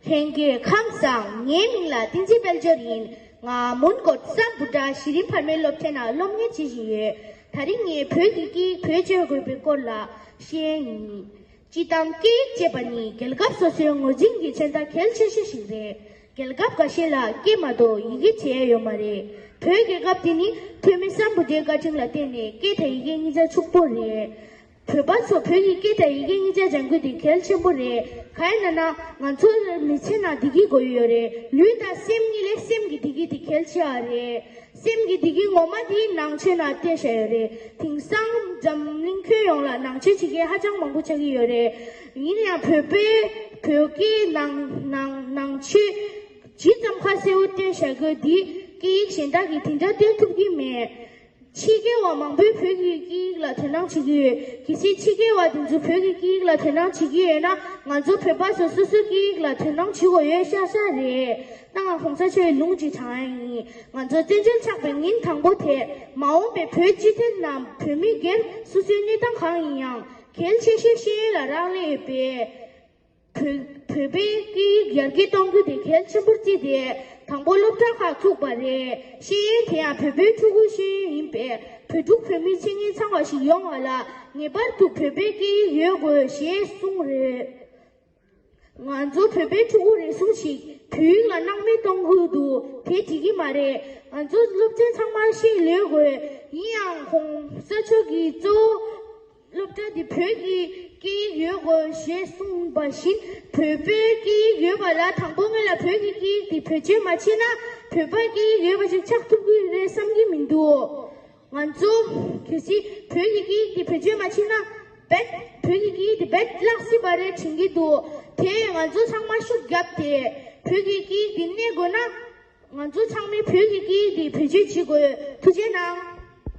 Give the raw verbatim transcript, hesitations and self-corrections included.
ལྷན་རྒྱས་ཁམས་བཟང་། ངའི་མིང་ལ་བསྟན་འཛིན་དཔལ་འབྱོར་ཡིན། ང་མོན་གྷོ་སམ་བྷོ་ཊ་གཞི་རིམ་བར་མའི་སློབ་གྲྭའི་ནང་སློབ་གཉེར་བྱེད་བཞིན་ཡོད། དེ་རིང་ངས་བོད་ཀྱི་སྐད་ཡིག་བེད་སྤྱོད་དགོས་པའི་སྐོར་ལ་བཤད་ཡིན། སྤྱིར་བཏང་སྐད་ཡིག་ཅེས་པ་ནི་རྒྱལ་ཁབ་སོ་སོའི་ངོས་འཛིན་གྱི་མཚོན་རྟགས་གལ་ཆེ་ཤོས་ཤིག་རེད། རྒྱལ་ཁབ་འགའ་ཤས་ལ་སྐད་མ་གཏོགས་ཡི་གེ་བྱས་ཡོད་མ་རེད། བོད་རྒྱལ་ཁབ་དེ་ནི་ཐོན་མི་སམ་བྷོ་ཊའི་བཀའ་དྲིན་ལ་བརྟེན་ནས་སྐད་དང་ཡི་གེ་གཉིས་ཆ་ཕྱུག་པོ་རེད། བོད་པ་ཚོ་བོད་ཀྱི་སྐད་དང་ཡི་གེ་གཉིས་ཆ་སྦྱང་རྒྱུ་དེ་གལ་ཆེན་པོ་རེད། གང་ཡིན་ན་ན་ང་ཚོ་མི་ཚེ་ནང་བདེ་སྐྱིད་དགོས་ཡོད་རེད། ལུས་དང་སེམས་གཉིས་ལས་སེམས་ཀྱི་བདེ་སྐྱིད་དེ་གལ་ཆེ་བ་རེད། སེམས་ཀྱི་བདེ་སྐྱིད་ངོ་མ་དེ་ནང་ཆོས་ནང་བསྟན་བཞག་ཡོད་རེད། དེང་སང་འཛམ་གླིང་ཁྱོན་ཡོངས་ལ་ནང་ཆོས་བྱེད་མཁན་ཧ་ཅང་མང་པོ་ཆགས་ཀྱི་ཡོད་རེད། ཡིན་ཡང་བོད་པའི་བོད་སྐད་ནང་ནང་ནང་ཆོས་ཇི་ཙམ་ཁ་གསལ་པོ་བསྟན་བཞག་གི་དེ་སྐད་ཡིག་གཞན་དག་གིས་དེ་འདྲ་བསྟན་ཐུབ་ཀྱི་མེད། ཕྱི་རྒྱལ་བ་མང་པོས་བོད་ཀྱི་སྐད་ཡིག་ལ་དོ་སྣང་བྱེད་ཀྱི་ཡོད། གལ་སྲིད་ཕྱི་རྒྱལ་བ་དེ་ཚོ་བོད་ཀྱི་སྐད་ཡིག་ལ་དོ་སྣང་བྱེད་ཀྱི་ཡོད་ན། ང་ཚོ་བོད་པ་ཚོ་སོ་སོའི་སྐད་ཡིག་ལ་དོ་སྣང་བྱེད་དགོས་ཡོད་ཤག་ཤག་རེད། ད་ང་གོང་ས་མཆོག་གི་ལུང་ཅིག་དྲངས་ཡ་ཡིན། ང་ཚོ་བཙན་བྱོལ་ཆགས་པའི་ཉིན་དང་པོ་དེ། མ་འོངས་པའི་བོད་སྤྱི་དོན་ནམ་བོད་མི་སྒེར་སོ་སོའི་གནས་སྟངས་གང་ཡིན་ཡང་། གལ་ཆེ་ཤོས་ཤེས་ཡོན་ལ་རག་ལས་ཡོད་པས། བོད་བོད་པའི་སྐད་ཡིག་ཡར་རྒྱས་གཏོང་རྒྱུ་དེ་གལ་ཆེན་པོར་བརྩིས་ཏེ། དང་པོ་སློབ་གྲྭ་ཁག་བཙུགས་པ་རེད། ཤེས་ཡོན་དེ་ཡང་བོད་པའི་ཕྲུ་གུའི་ཤེས་ཡོན་ཡིན་པས། བོད་ཕྲུག་བོད་མི་ཆེད་མངགས་ཚང་བ་ཞིག་ཡོང་བ་ལ་ངེས་པར་དུ་བོད་པའི་སྐད་ཡིག་ཡོད་དགོས་ཞེས་གསུངས་རེད། ང་ཚོ་བོད་པའི་ཕྲུ་གུ་རེ་ཟུང་ཞིག་བོད་ཡིག་ལ་སྣང་མེད་གཏོང་གི་འདུག་དེ་འགྲིག་གི་མ་རེད། ང་ཚོ་སློབ་ཚན་ཚང་མ་ཤེས་ལོས་དགོས། ཡིན་ཡང་གོང་ས་མཆོག་གིས་གཙོ་བོ་སློབ་གྲྭ་འདི་བོད་ཀྱི་སྐད་ཡིག་ཡོད་དགོས་ཞེས་གསུངས་པ་བཞིན། བོད་པའི་སྐད་ཡིག་ཡོད་པ་ལ་དང་པོ་ངོས་ལ་བོད་ཀྱི་སྐད་ཡིག་འདི་བེད་སྤྱོད་མ་བྱས་ན། བོད་པའི་སྐད་ཡིག་ཡོད་པ་ཞིག་ཆགས་ཐུབ་ཀྱི་རེད་བསམ་གྱི་མི་འདུག་ང་ཚོ་གལ་སྲིད་བོད་ཀྱི་སྐད་ཡིག་འདི་བེད་སྤྱོད་མ་བྱས་ན། རྦད་བོད་ཀྱི་སྐད་ཡིག་འདི་རྦད་བརླག་སྲིད་པ་རེད་དྲན་གྱི་འདུག་དེ་ང་ཚོ་ཚང་མ་ཤུགས་བརྒྱབ་སྟེ་བོད་ཀྱི་སྐད་ཡིག་འདི་གནས་དགོས་ན། ང་ཚོ་ཚང་མས་བོད་ཀྱི་སྐད་ཡིག་འདི་བེད་སྤྱོད་བྱེད་དགོས། ཐུགས་རྗེ་གནང་།